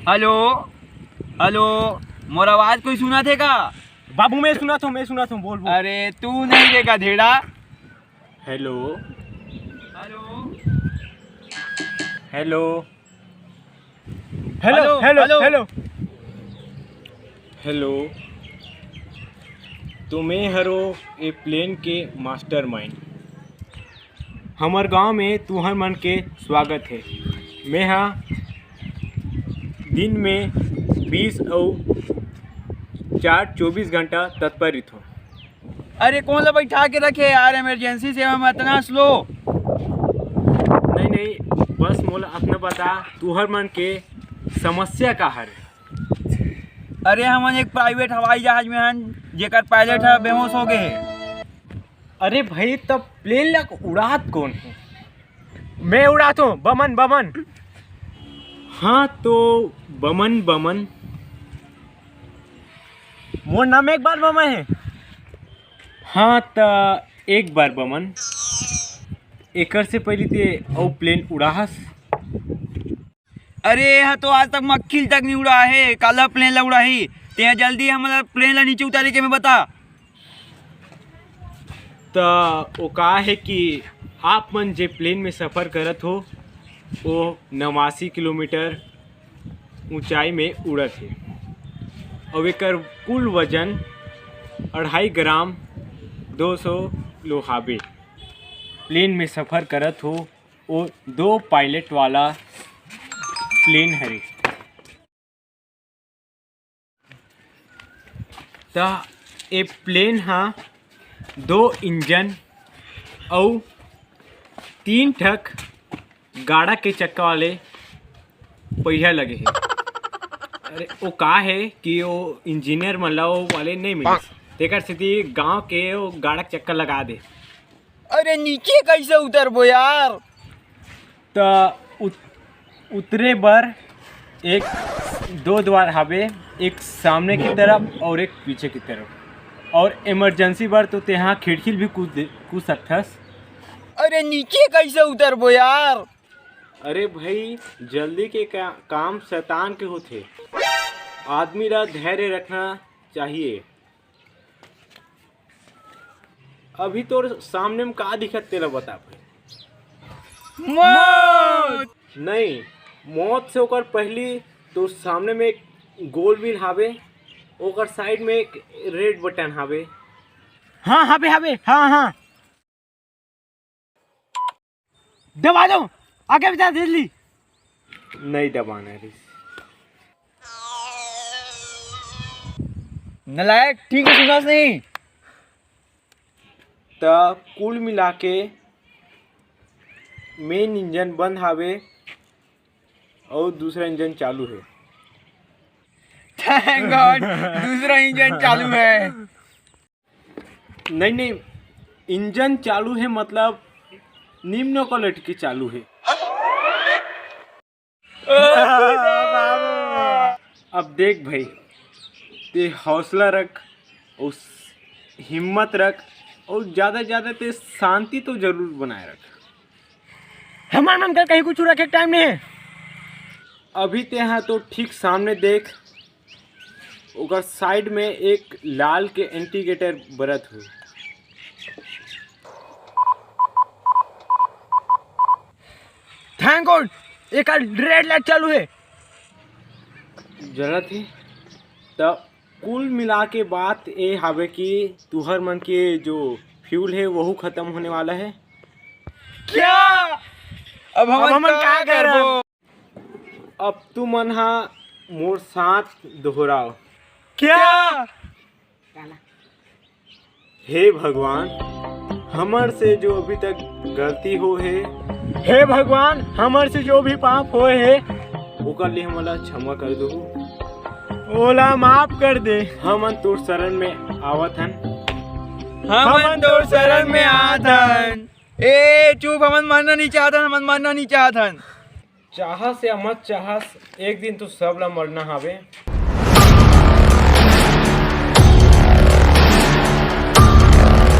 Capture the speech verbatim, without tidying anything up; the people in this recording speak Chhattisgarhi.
हेलो, हेलो, मोर आवाज कोई सुनत हे का? बाबू, मैं सुनत हूँ, मैं सुनत हूँ, बोल, बोल। अरे, तू नहीं रे गधेड़ा। Hello. Hello. Hello. Hello, hello, hello, hello. Hello. Hello. तो मैं हरो ए प्लेन के मास्टरमाइंड। हमर गांव में तुहर मन के स्वागत हे। मैं हा दिन में बीस अउ चार चौबीस घंटा तत्पर रहिथों। अरे, कोन ला बैठा के रखे यार, इमरजेंसी सेवा में अतना स्लो। नहीं, नहीं, बस मोला अतना बता, तुहर मन के समस्या का हरे? अरे, हमन एक प्राइवेट हवाई जहाज में हन, जेकर पायलट ह बेहोश हो गए हे। अरे भाई, तब प्लेन ला उड़ात कोन हे? मैं उड़ात हूँ, बमन, बमन। हाँ, तो बमन, बमन। मोर नाम एक बार बमन हे। हाँ, त एक बार बमन। एकर से पहले ते अउ प्लेन उड़ाहस? अरे, यह तो आज तक मक्खी तक नहीं उड़ा हे, काला प्लेन ला उड़ाही। ते जल्दी हमला प्लेन ला नीचे उतारे के में बता। त ओ का हे कि आप मन जे प्लेन में सफर करत हो, वो नवासी किलोमीटर ऊंचाई में उड़त हे, अउ एकर कुल वजन अढ़ाई ग्राम दो सौ किलो हावे। प्लेन में सफर करत हो, वो दो पायलट वाला प्लेन हरे। त ए प्लेन हा दो इंजन अउ तीन ठक गाड़ा के चक्का वाले पहिया लगे हे। अरे, वो का हे कि वो इंजीनियर मन ला वो वाले नहीं मिले, तेकर सेती गांव के वो गाड़ा के चक्का लगा दे। अरे, नीचे कैसे उतरबो यार? त उत-, उतरे बर एक दो द्वार हावे, एक सामने की तरफ और एक पीछे की तरफ। और इमरजेंसी बर तो तेहा खिड़की भी कूद दे, कूद सकथस। अरे, नीचे कैसे उतरबो यार? अरे भाई, जल्दी के का-, काम शैतान के होथे। आदमी ला धैर्य रखना चाहिए। अभी तोर सामने में का दिखत, तेला बता भाई। मौत। नहीं, मौत से ओकर पहली तो सामने में एक गोल व्हील हावे, ओकर साइड में एक रेड बटन हावे। हाँ, हावे, हावे, हाँ, हाँ। दबा दो, आगे बता जल्दी। नहीं दबाना रिस। नलायक, ठीक से सुनस नहीं। त कुल मिला के मेन इंजन बंद हावे और दूसरा इंजन चालू है। Thank God, दूसरा इंजन चालू है। नहीं, नहीं, इंजन चालू है, मतलब निम्न क्वालिटी के चालू है। अब देख भाई, ते हौसला रख, उस हिम्मत रख, और ज़्यादा से ज़्यादा ते शांति तो जरूर बनाए रख। हमार मन कर कहीं कुछ रखे टाइम नहीं है। अभी ते हाँ तो ठीक सामने देख, ओकर साइड में एक लाल के इंडिकेटर बरत हुई। Thank God, एक रेड लाइट चालू है। जलत ही। त कुल मिला के बात ए हावे कि तुहर मन के जो फ्यूल है, वहू खत्म होने वाला है। क्या? अब हमन अब हमन का का करबो? करबो? अब तुमन हा मोर साथ दोहराव। क्या? हे भगवान, हमर से जो अभी तक गलती हो हे, हे भगवान, हमर से जो भी पाप होए हे, ओकर लिए हमला क्षमा कर दो, ओला माफ कर दे। हमन तोर शरण में आवत हन। हमन तोर शरण में आत हन। ए चुप, हमन मरना नहीं चाहत हन, हमन मरना नहीं चाहत हन। चाहस या मत चाहस, एक दिन तो सबला मरना हावे।